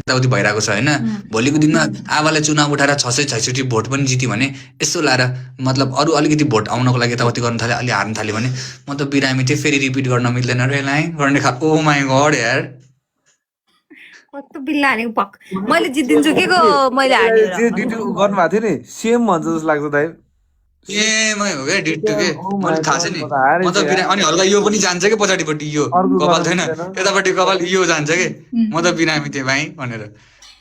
यताउति भइरहेको छ होइन भोलिको दिनमा आबाले चुनाव उठाएर 666 भोट पनि जित्यो भने यसो लाएर मतलब अरू अलिकति भोट आउनको लागि यताउति गर्न थाल्यो अलि हार्न थाल्यो भने म त बिरामी चाहिँ फेरि रिपिट गर्न मिल्दैन र यसलाई गर्ने खालको ओ माई गड यार कस्तो बिल्ला हानेको पक मैले जित्दिन्छु के को मैले हार्ने जे डिटो गर्नुभएको थियो नि सेम भन्छ जस्तो लाग्छ दाइ एमै हो क्या डिट्टु के मलाई थाहा छ नि म त बिरामी अनि हल्का यो पनि जान्छ के पछाडिपट्टि यो कपाल छैन यतापट्टि कपाल यो जान्छ के म त बिरामी थिएँ भाइ भनेर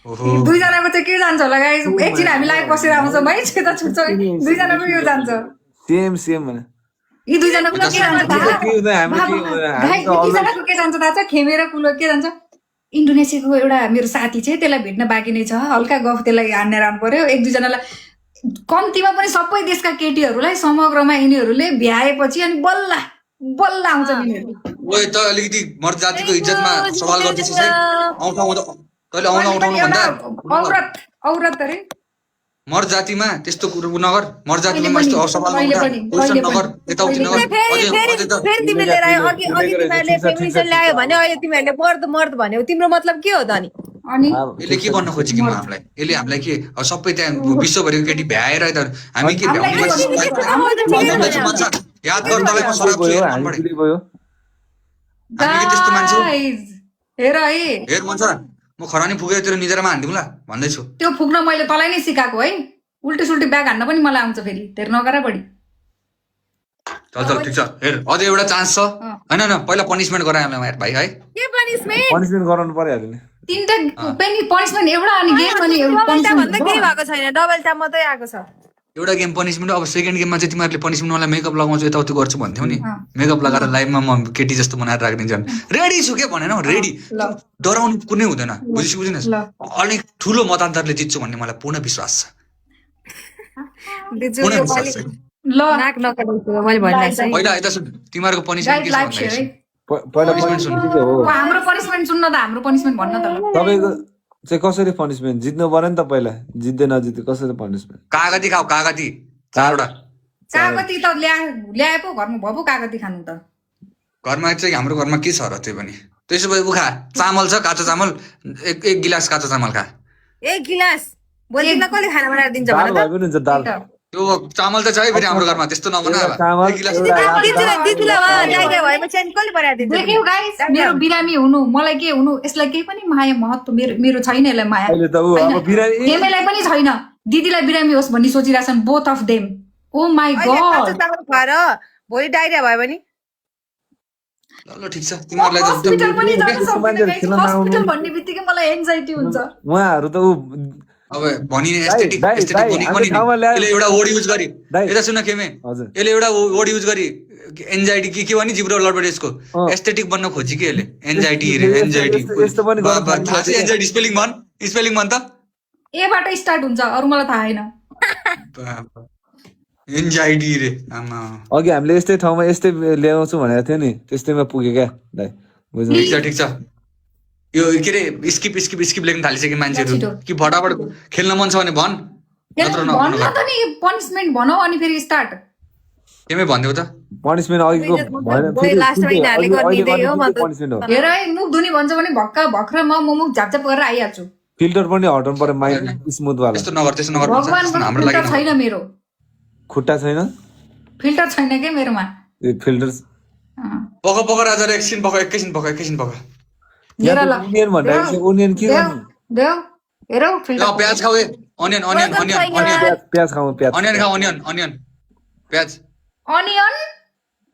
ओहो दुईजनाको चाहिँ के जान्छ होला गाइस एकछिन हामी लाइभ बसेर आउँछौँ भाइ छेता छुट्छ दुईजनाको यो जान्छ सेम भने यी दुईजनाको के जान्छ थाहा दुईजनाको के जान्छ थाहा छ खेमे र कुलो के जान्छ इन्डोनेसियाको एउटा मेरो साथी छ त्यसलाई भेट्न बाँकी नै छ हल्का गफ त्यसलाई हान्ने आउनु पर्यो एक दुईजनालाई कम्तीमा पनि सबै देशका केटीहरूलाई समग्रमा यिनीहरूले भ्याएपछि अनि बल्ल बल्ल आउँछ यिनीहरू ओए त अलिकति मर्द जातिको इज्जतमा सवाल गर्दैछ तैँले आउनु भन्दा औरत अरे मर्द जातिमा त्यस्तो कुरो नगर मर्द जातिमा यस्तो असवाल क्वेसन नगर यताउति नगर फेरि तिमीले लिएर आयो अघि तिमीहरूले फेमिनिजम ल्यायो भने अहिले तिमीहरूले मर्द भन्यो तिम्रो मतलब के हो त अनि यसले के भन्न खोज्यो कि हामीलाई यसले हामीलाई के सबै त्यहाँ विश्वभरिको केटी भ्याएर हामी के भ्याउने याद गर तँलाई म सराप छु हामी के त्यस्तो मान्छे हेर है हेर मन म खरानी फुकेर तेरो निजरामा हान्दिउँला भन्दैछु त्यो फुक्न मैले तँलाई नै सिकाएको है उल्टी सुल्टी ब्याग हान्न पनि मलाई आउँछ फेरि तेरो नगर बढी चल ठिक छ हेर अझै एउटा चान्स छ होइन न पहिला पनिसमेन्ट गरायो हामीलाई भाइ है के पनिसमेन्ट पनिसमेन्ट गराउनु परिहाल्यो नि तीनटा पनिसमेन्ट एउटा अनि गेम अनि भन्दा केही भएको छैन डबल ट्याप मात्रै आएको छ एउटा गेम पनिसमेन्ट अब सेकेन्ड गेममा चाहिँ तिमीहरूले पनिसमेन्ट मलाई मेकअप लगाउँछु यताउति गर्छु भन्थ्यौ नि मेकअप लगाएर लाइभमा म केटी जस्तो बनाएर राखिदिन्छु रेडी छु के भनेन रेडी डराउनु कुनै हुँदैन बुझिस अलिक ठुलो मतान्तरले जित्छु भन्ने मलाई पूर्ण विश्वास छ पहिला यता सुन तिमीहरूको पनिसमेन्ट के छ हाम्रो पनिसमेन्ट सुन्न त हाम्रो पनिसमेन्ट भन्न त तपाईँको चाहिँ कसरी पनिसमेन्ट जित्नु पर्यो नि त पहिला जित्दै नजित्दै कसरी पनिसमेन्ट कागती खाऊ कागती चारवटा कागती त ल्याए पो घरमा भयो पो कागती खानु त घरमा चाहिँ हाम्रो घरमा के छ र त्यो पनि त्यसो भए उखा चामल छ काँचो चामल एक गिलास काँचो चामल खा एक गिलास भोलि कसले खाना बनाएर दिन्छ भन त त्यो चामल त छ है फेरि हाम्रो घरमा त्यस्तो नबना मेरो बिरामी हुनु मलाई के हुनु यसलाई केही पनि माया महत्व मेरो छैन यसलाई माया केमेलाई पनि छैन दिदीलाई बिरामी होस् भन्ने सोचिरहेछन् both of them oh my god भोलि डाइरिया भयो भने ल ठिक छ तिमीहरूलाई हस्पिटल भन्ने बित्तिकै मलाई एन्जाइटी हुन्छ उहाँहरू त अब भनिने एस्थेटिक पनि यसले एउटा वर्ड युज गरी यता सुन खेमे यसले एउटा वर्ड युज गरी एन्जाइटी के भने जिब्रो लडबाट यसको एस्थेटिक बन्न खोजी के यसले एन्जाइटी एन्जाइटी एन्जाइटी स्पेलिङ भन त एबाट स्टार्ट हुन्छ अरू मलाई थाहा छैन एन्जाइटी रे आमा अघि हामीले यस्तै ठाउँमा यस्तै ल्याउँछु भनेको थियो नि त्यस्तैमा पुगे क्या दाइ ठिक छ यो के रे स्किप लेख्न थालिसक्यो मान्छेहरू कि फटाफट खेल्न मन छ भने भन पनिसमेन्ट भनौ अनि फेरि स्टार्ट केमै भन्देऊ त पनिसमेन्ट अघिको हेर है मुख धुनी भन्छ भने भक्का भक्र म मुख झापझाप गरेर आइहाल्छु फिल्टर पनि हटाउनु पर्यो माइक स्मुथ वाला त्यस्तो नगर हाम्रो लागि छैन मेरो खुट्टा छैन फिल्टर छैन के मेरोमा फिल्टर पक राजा एकछिन पक ओनियन भन्दा ओनियन के गर्नु देऊ हेरौ फिल्टर प्याज खाऊ अनियन प्याज खाऊ प्याज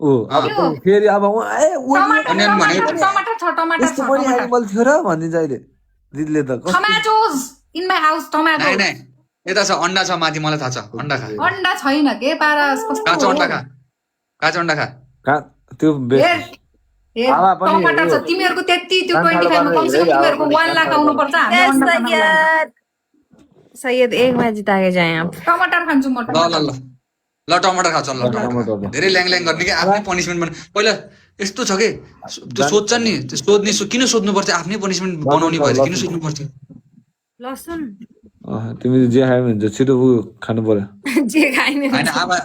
ओ अब फेरि अब अनियन भने टमाटर छ यस्तो पनि एनिमल थियो र भनिन्छ अहिले दिदीले त tomatoes in my house tomato नै यता छ अन्डा छ माथि मलाई थाहा छ अन्डा खा अन्डा छैन के पारा काँचो अन्डा खा त्यो टमाटर छ तिमीहरूको त्यति त्यो 25 मा कमसे कम तिमीहरूको 1 लाख आउनु पर्छ सैयद एक मा जिताके जाए आप टमाटर खान्छु म ल टमाटर खा चल ल टमाटर धेरै ल्याङ गर्ने के आफ्नै पनिसमेन्ट बन पहिला यस्तो छ के त्यो सोध्छन् नि त्यो सोध्ने किन सोध्नु पर्छ आफ्नै पनिसमेन्ट बनाउने भएर किन सोध्नु पर्छ लसुन तिमी जे खायो भने छिटो खानु पर्यो जे खाइने हैन आबा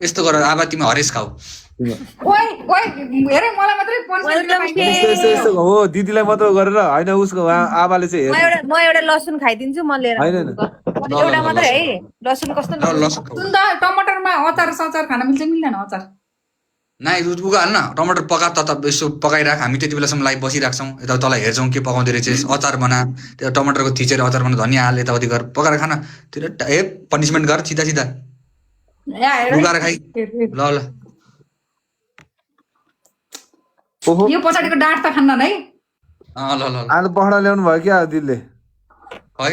यस्तो गर आबा तिमी हरेस खाऊ ओइ ओइ हेरे मलाई मात्रै Welcome पनिसमेन्ट यस्तो यस्तो हो दिदीलाई मात्र गरेर होइन उसको आबाले चाहिँ हेर्नु म एउटा लसुन खाइदिन्छु म लिएर होइन एउटा मात्रै है लसुन कस्तो लसुन खाऊ। सुन त टमाटरमा अचार सचार खान मिल्छ मिल्दैन अचार नाइ उको हाल्न टमाटर पका त यसो पकाइराख हामी त्यति बेलासम्म लाइभ बसिराख्छौँ यता तँलाई हेर्छौँ के पकाउँदै रहेछ अचार बना त्यो टमाटरको थिचेर अचार बना धनियाँ हाल यताउति गर पकाएर खान त्यो पनिसमेन्ट गर सिधा सिधा लुगाएर खाइ ल ल ओहो यो पछाडिको डाँट त खान्न है ल ल ल आलु पखडा ल्याउनु भयो क्या दिदीले है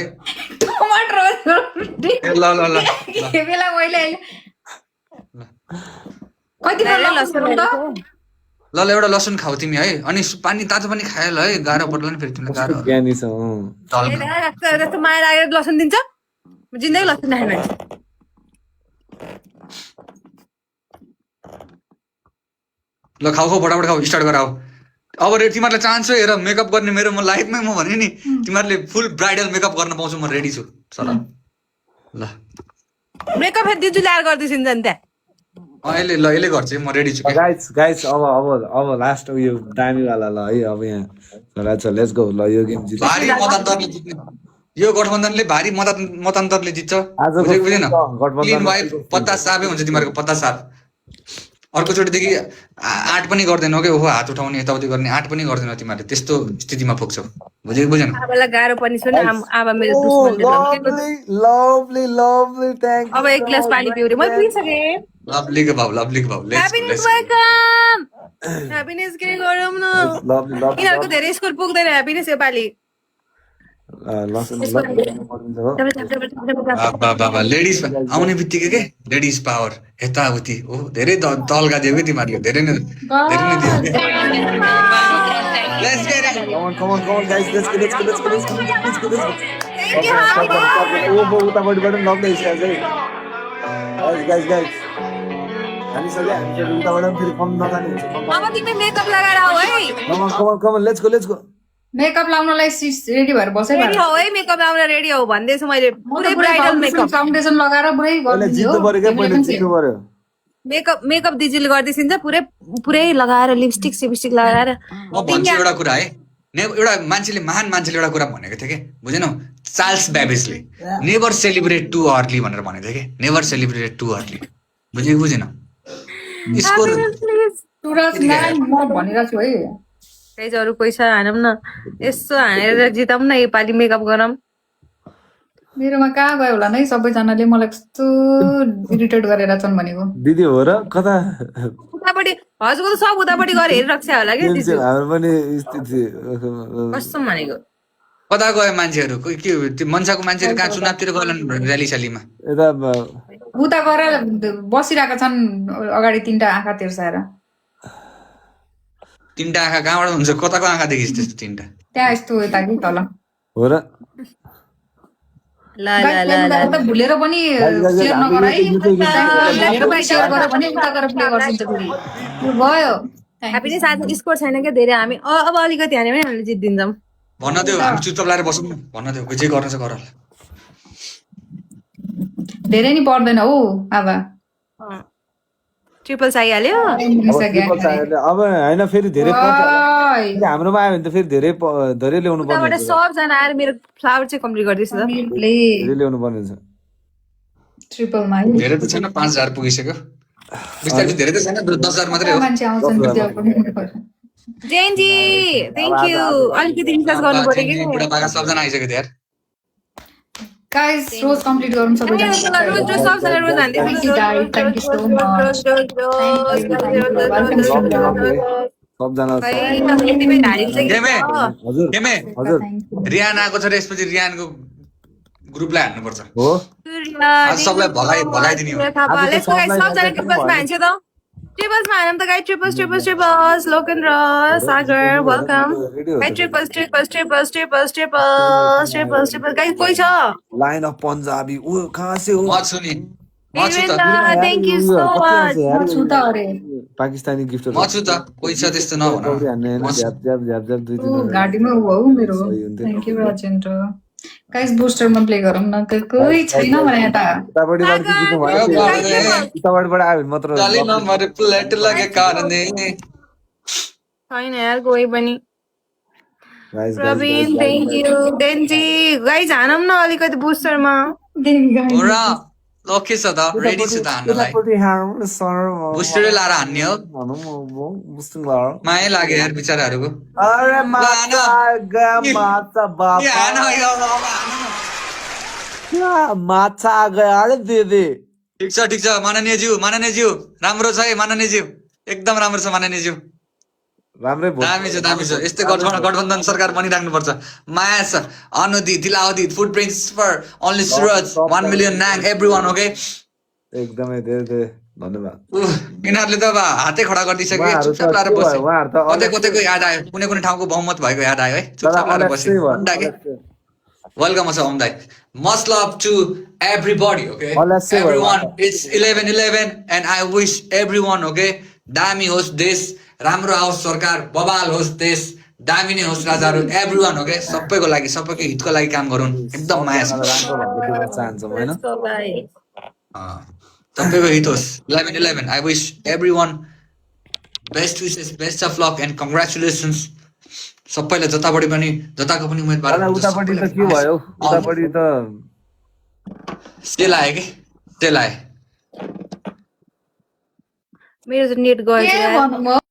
टमाटर ए ल ल ल के बेला मैले कति बेला लसुन त ल ल एउटा लसुन खाऊ तिमी है अनि पानी तातो पनि खायो ल है गाह्रो पर्ला नि फेरि तिमीलाई गाह्रो ज्ञानी छ जस्तो माया लागेर लसुन दिन्छ जिन्दगी लसुन खानु ल खाऊ खाऊ फटाफट खाऊ स्टार्ट गर अब तिमीहरूलाई चाहन्छु हेर मेकअप गर्ने मेरो म लाइफमै म भने नि तिमीहरूले फुल ब्राइडल मेकअप गर्न पाउँछु म रेडी छु सर ल मेकअप दिन्छु ल्याएर गरिदिन्छु नि त्यहाँ यसले ल यसले गर्छ म रेडी छु गाइस गाइस अब लास्ट उयो दामीवाला ल है अब यहाँ लेट्स गो ल यो गेम जित्छ भारी मतान्तरले जित्ने यो गठबन्धनले भारी मतान्तरले जित्छ आजको बुझेन गठबन्धन क्लिन वाइफ 50 साफै हुन्छ तिमीहरूको 50 साफ अर्कोचोटिदेखि आँट पनि गर्दैनौ के ओहो हात उठाउने यताउति गर्ने आँट पनि गर्दैनौ तिमीहरूले त्यस्तो स्थितिमा पुग्छौ बुझेन आबालाई गाह्रो पर्ने छ नि आबा मेरो दुश्मन लभली लभली थ्यांक अब एक ग्लास पानी पिउँ रे मैले पिइसके लभली के भाउ लेट्स ह्याप्पीनेस वेलकम ह्याप्पीनेस के गरौँ न लभली लभली यिनीहरूको धेरै स्कुल पुग्दैन ह्याप्पीनेस योपालि बाबा लेडिज आउने बित्तिकै के लेडिज पावर यताउति ओ धेरै तल्का दियो कि तिमीहरूले धेरै नै दियो let's get it Come on, guys. Let's go. Thank you happy ओहो उतापट्टिबाट पनि लग्दै छ है गाइस हामी सबै उताबाट पनि फेरि कम नजाने हुन्छ अब तिमी मेकअप लगाएर आऊ है come on let's go makeup लाउनलाई रेडी भएर बसै रेडी हो है मेकअप लाउन रेडी हो भन्दैछु मैले पुरै ब्राइडल मेकअप फाउन्डेसन लगाएर पुरै पहिले जित्नु पर्यो क्या पहिले जित्नु पर्यो मेकअप दिदीले गर्दैछिन्छ पुरै लगाएर लिपस्टिक सिपस्टिक लगाएर म भन्छु एउटा कुरा है एउटा महान मान्छेले एउटा कुरा भनेको थियो के बुझेनौ चार्ल्स बेबेजले नेभर सेलिब्रेट टु अर्ली भनेर भनेको थियो के नेभर सेलिब्रेट टु अर्ली बुझेन स्कोर म भनिरहेको छु है गाइस अरू पैसा हानौँ न यसो हानेर जिताउँ न योपालि मेकअप गरौँ मेरोमा कहाँ गयो होला नै सबैजनाले मलाई कस्तो इरिटेट गरेर छन् भनेको दिदी हो र कता उतापट्टि हजुरको त सब उतापट्टि गएर हेरिरहेको छ होला कि दिदी हाम्रो पनि स्थिति कस्तो भनेको कता गयो मान्छेहरू के त्यो मन्साको मान्छेहरू कहाँ चुनावतिर गएलान् र्याली स्यालीमा यता उता गएर बसिरहेका छन् अगाडि 3टा आँखा तिर्साएर 3टा आँखा कहाँबाट हुन्छ कताको आँखा देखिस् त्यस्तो 3टा त्यहाँ यस्तो यता कि तल हो र त भुलेर पनि सेयर नगर है सेयर गर भने उता गएर प्ले गर्छिन्छ फेरि यो गयो ह्याप्पीनेस आज स्कोर छैन क्या धेरै हामी अब अलिकति हाने भने हामीले जित्दिन्छौँ भन्न देऊ हामी चुपचाप लाएर बसौँ न भन्न देऊ जे गर्न छ गर धेरै नि पर्दैन हौ आबा ट्रिपल आइहाल्यो अब होइन फेरि धेरै हाम्रोमा आयो भने त फेरि धेरै ल्याउनु पर्ने उताबाट सबजना आएर मेरो फ्लावर चाहिँ कम्प्लिट गर्दैछ त धेरै ल्याउनु पर्ने हुन्छ ट्रिपलमा धेरै त छैन 5000 पुगिसक्यो बिस्तारै धेरै त छैन 10000 मात्रै हो मान्छे आउँछन् भिडियो जेनजी थ्यांक यू अलिकति रिसर्च गर्नु पर्यो कि बुढा पाका सबजना आइसक्यो त यार गाइस रोज कम्प्लिट गरौँ सबैजना रोज सबजना रोज हान्दै थ्यांक यू सो मच सबजना केमे रियान आएको छ र यसपछि रियानको ग्रुपलाई हान्नुपर्छ हो आज सबलाई भगाइदिने हो सबजना ट्रिपल्समा हान्छ त ट्रिपल्समा हानौँ त गाई ट्रिपल्स लोकेन्द्र सागर वेलकम गाई ट्रिपल्स गाई कोही छ लाइन अफ पंजाबी ओ कहाँ से हो म छु नि म छु त थ्यांक यू सो मच छु त अरे पाकिस्तानी गिफ्ट म छु त कोही छ त्यस्तो नभन झ्याप झ्याप दुई गाडीमा हो मेरो थ्यांक यू राजेन्द्र गाइस बुस्टरमा प्ले गरौँ न कोही छैन भने यता उतापट्टिबाट चाहिँ जित्नु आयो भयो बाबे। उतापट्टिबाट आयो भने मात्र चाली नम्बर प्लेट लगे कारणे छैन यार कोही पनि Guys, प्रवीण थ्याङ्क यू डेन्जी गाइज हानौँ न अलिकति बुस्टरमा देवी हो र ल के छ त रेडी छु त हान्नलाई उतापट्टि हार्नु सर बुस्टरै लाएर हान्ने हो भनौँ म बुस्टिङ लाएर माया लाग्यो यार बिचराहरूको अरे माछा आगा माछा बाप ए हान यो अब हान न। क्या माछा आ गया अरे दिदी ठिक छ माननीयज्यू राम्रो छ है माननीयज्यू एकदम राम्रो छ माननीयज्यू राम्रै भयो दामी छ यस्तै गठबन्धन सरकार बनिराख्नुपर्छ माया छ अनुदी दिलावदी food prints for only Suraj 1 million नाङ एभ्रीवन ओके एकदमै धेरै धेरै धन्यवाद यिनीहरूले त अब हातै खडा गरिदिइसक्यो उहाँहरू त चुपचाप लाएर बसे उहाँहरू त कतैको याद आयो कुनै ठाउँको बहुमत भएको याद आयो है तर चुपचाप लाएर अलस्सै बसे भयो वेलकम छ ओम दाइ much love to everybody okay अलस्सै भयो। Everyone it's 11/11 and I wish everyone okay दामी होस् देश राम्रो आओस् सरकार बबाल होस् देश दामी नै होस् राजाहरू एभ्रीवन ओके सबैको लागि सबैको हितको लागि काम गरौँ एकदम माया छ राम्रो भएको दिन चाहन्छौँ होइन सबैको हित होस् 11/11 I wish everyone best wishes best of lock and congratulations सबैलाई जतापट्टि पनि जताको पनि उम्मेदवार तर उतापट्टि त के भयो उतापट्टि त सेल आयो कि सेल आयो मेरो त नेट गयो के यार भन्नु म